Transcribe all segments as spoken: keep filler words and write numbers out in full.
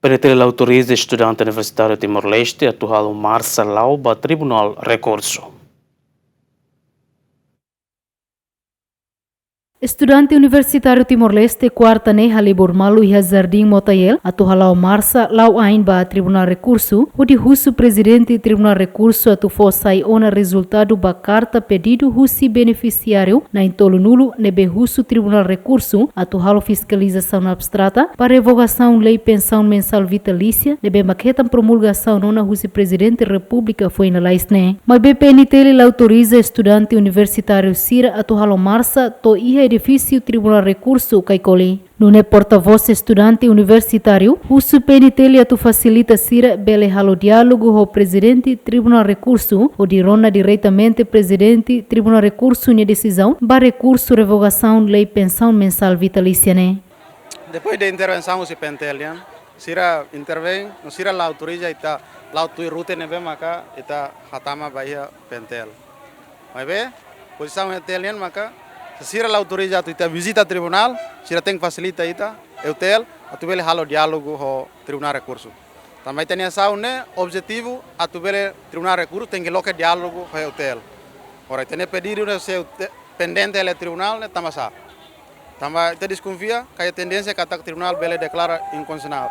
PNTL autoriza estudante universitáriu Timor-Leste atu halo marsa la'o ba Tribunál Rekursu. Estudante universitáriu Timor-Leste, kuarta ne'e halibur malu iha Jardín Motael, atu hala'o marsa la'o ain ba Tribunál Rekursu, hodi husu Prezidente Tribunál Rekursu atu fó sai ona rezultadu ba karta pedidu husi benefisiáriu na'in-tolunulu ne'ebé husu Tribunál Rekursu atu halo fiskalizasaun abstrata ba revogasaun lei pensaun mensál vitalísia ne'ebé mak hetan promulgasaun ona husi Prezidente Repúblika foin lalais ne'e. Maibé PNTL la autoriza estudante universitáriu sira atu halo marsa to'o iha edifísiu Tribunál Rekursu Caicoli. Nune'e portavós estudante universitáriu husu PNTL atu fasilita sira bele halo diálogu ho Prezidente Tribunál Rekursu, hodi rona diretamente Prezidente Tribunál Rekursu nia desizaun ba rekursu revogasaun lei pensaun mensál vitalísia ne'e. Depois de intervensaun husi PNTL nian, sira intervein, no sira la autoriza ita la'o tuir rute ne'ebé maka ita hatama ba iha PNTL. Maibé, pozisaun EUTL nian maka, se sira la autoriza atu ita vizita tribunál, sira tenke fasilita ita, EUTL, atu bele halo diálogu ho Tribunál Rekursu. Tanba ita-nia asaun ne'e, objetivu atu bele Tribunál Rekursu tenke loke diálogu ho EUTL. Ora, ita-nia pedidu ne'e sei pendente iha tribunál ne'e tanba sá? Tanba ita deskonfia katak iha tendénsia katak tribunál bele deklara inkonstitusionál.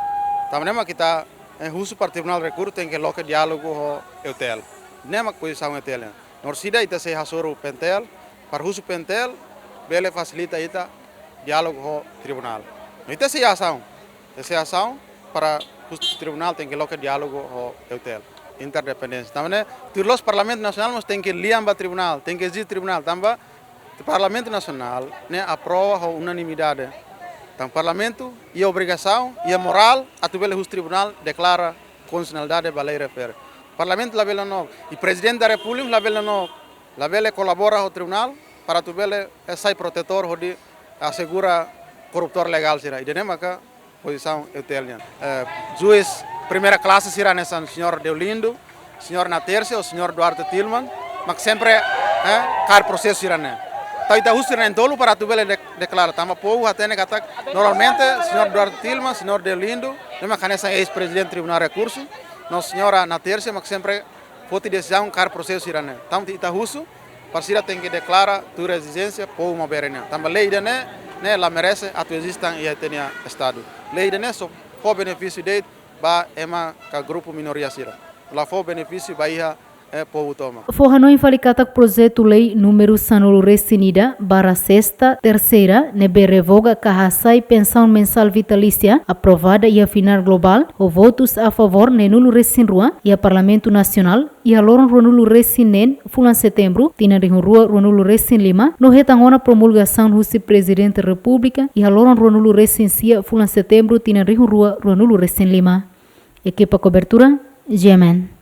Tanba ne'e mak ita, eh, husu para Tribunál Rekursu tenke loke diálogu ho EUTL. Ne'e mak pozisaun EUTL nian. No orsida ita sei hasoru PNTL, para husu PNTL bele fasilita ita diálogu ho tribunál. No ita sei asaun, ita sei asaun para husu tribunál tenke loke diálogu ho EUTL. Interdependénsia. Tanba ne'e, tuir loloos Parlamentu Nasionál mós tenke lian ba tribunál, tenke ezije tribunál, tanba Parlamentu Nasionál ne'e aprova ho unanimidade. Tanba Parlamentu iha obrigasaun, iha morál, atu bele husu tribunál deklara konstitusionalidade ba lei refere. Parlamentu labele nonook, i Prezidente da Repúblika labele nonook, labele kolabora ho tribunál, para atu bele, eh, sai protetór hodi asegura korruptór legál sira. Ida-ne'e maka pozisaun EUTL nian. Eh, juís primeira klase sira hanesan Señór Deolindo, Señór Natércia, ou Señór Duarte Tilman, mak sempre, eh, kaer prosesu sira-ne'e. Entaun ita husu sira na'in-tolu para atu bele de-, deklara. Tanba povu hatene katak normalmente Señór Duarte Tilman, Señór Deolindo, ne'e mak hanesan eis-prezidente Tribunál Rekursu, no Señora Natércia mak sempre foti desizaun kaer prosesu sira-ne'e. Entaun ita husu para sira tenke deklara tuir ezijénsia povu maubere nian. Tanba lei ida-ne'e, ne'e la merese atu eziste iha ita-nia Estadu. Lei ida-ne'e só fó benefísiu de'it ba ema ka grupu minoria sira. La fó benefísiu ba iha, eh, povu tomak. Fó hanoin fali katak projetu lei númeru sanulu-resin-ida barra sesta terseira ne'ebé revoga ka hasai pensaun mensál vitalísia aprovada iha Finál Globál ho votus a favór neenulu-resin-rua iha Parlamentu Nasionál iha loron ruanulu-resin-neen fulan Setembru tinan rihun rua ruanulu-resin-lima, no hetan ona promulgasaun husi Prezidente Repúblika iha loron ruanulu-resin-sia fulan Setembru tinan rihun rua ruanulu-resin-lima. Ekipa kobertura, G M N.